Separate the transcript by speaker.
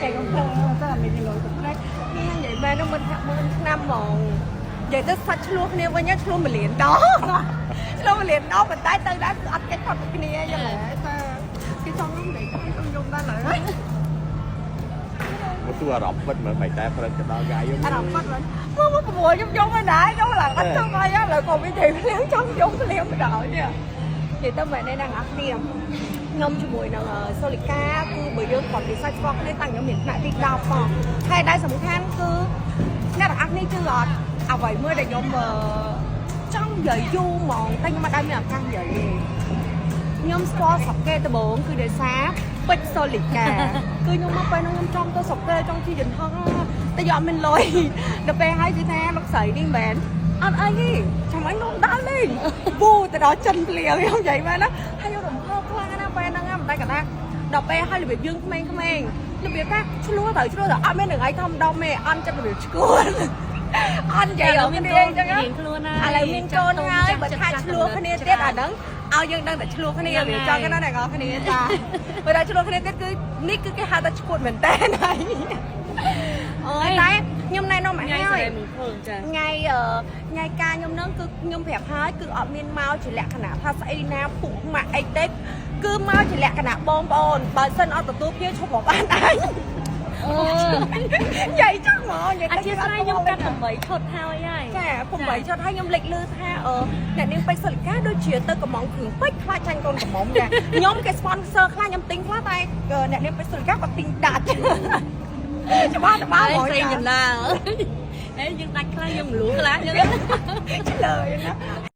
Speaker 1: ចែកកំភើតែមានលុយទៅផ្លែនេះនិយាយមែននោះមិនថាម៉ឺនឆ្នាំហ្មងនិយាយទៅសាច់ឆ្លោះគ្នាវិញឆ្លោះមួយលានដងឆ្លោះមួយលានដងប៉ុន្តែទៅដែរគឺអត់កិច្ចផុតពីគ្នាយ៉ាងហ៎ចាគេចង់និយាយចង់យំដែរឡើយ
Speaker 2: មកទួអារម្មណ៍ពិតមើលមិនតែផ្លិតទៅដល់កាយ
Speaker 1: អារម្មណ៍ពិតមែនមកមកប្រមូលខ្ញុំយំមិនដែរខ្ញុំឡើងអត់ចង់អីឥឡូវក៏មាននិយាយភ្លាមចង់យំភ្លាមបណ្ដោយនេះនិយាយទៅមែនទេណាអ្នកគ្នាខ្ញុំជាមួយនឹងសូលីកាគឺបើយើងគាត់ពិសាច់ស្គាល់គ្នាតាំងខ្ញុំមានថ្នាក់ទី10ផងហើយដែលសំខាន់គឺអ្នកទាំងអស់គ្នាជឿអត់អ្វីមួយដែលខ្ញុំចង់និយាយយូរហ្មងតែខ្ញុំអត់ដែលមានឱកាសនិយាយទេខ្ញុំស្គាល់ស្រុកគេដំបូងគឺដោយសារពេជ្រសូលីកាគឺខ្ញុំមកពេលហ្នឹងខ្ញុំចង់ទៅស្រុកគេចង់ជិះយន្តហោះតែយកអត់មានលុយដល់ពេលហើយគឺថាលោកស្រីនេះមិនមែនអត់អីទេចាំអញនំដើរលេងពូទៅដល់ចិនភ្លាមខ្ញុំនិយាយមែនណាហើយខ្ញុំរំភើបខ្លាំងណាស់ពេលហ្នឹងមិនតែកណាដល់ពេលហើយរបៀបយើងក្មេងៗរបៀបថាឆ្លោះទៅឆ្លោះទៅអត់មាននឹងអីធំដុំទេអន់ចិត្តរបៀបឈួនអន់និយាយអត់គ្នាអញ្ចឹង
Speaker 3: រៀងខ្លួនហើយ
Speaker 1: ឥឡូវមានកូនហើយបើថាឆ្លោះគ្នាទៀតអាហ្នឹងឲ្យយើងដឹងតែឆ្លោះគ្នាវាចង់กันណាអ្នកនរគ្នាចាបើថាឆ្លោះគ្នាទៀតគឺនេះគឺគេហៅថាឈួតមែនតើហើយអូយតែខ្ញុំណែនាំឲ្យ
Speaker 3: ថ្ងៃ
Speaker 1: ហើយ
Speaker 3: សរេមង្គលចា
Speaker 1: ថ្ងៃថ្ងៃការខ្ញុំហ្នឹងគឺខ្ញុំប្រាប់ហើយគឺអត់មានមកជាលក្ខណៈថាស្អីណាពុកម៉ាក់អីទេគឺមកជាលក្ខណៈបងប្អូនបើសិនអត់ទទួលភ្ញៀវឈប់មកបានអញ
Speaker 3: អូ
Speaker 1: និយាយចឹងហ្មងនិយាយ
Speaker 3: អធិស្ឋានខ្ញុំកាត់8ឈុតហើយហើយ
Speaker 1: ចា8ឈុតហើយខ្ញុំលេចលឺថាអឺអ្នកនាងពេជ្រសិលិកាដូចជាទៅកំងគ្រឿងពេជ្រខ្លាចចាញ់កូនកំងចាខ្ញុំគេ sponsor ខ្លះខ្ញុំទិញខ្លះតែអ្នកនាងពេជ្រសិលិកាគាត់ទិញដាច់ច្បាស់ច្បាស់ហ្មង
Speaker 3: ស្រី
Speaker 1: ចា
Speaker 3: កណ្ដាលអេយើងដាច់ខ្លះយើងមលូខ្លះយើង
Speaker 1: ឆ្លើយណា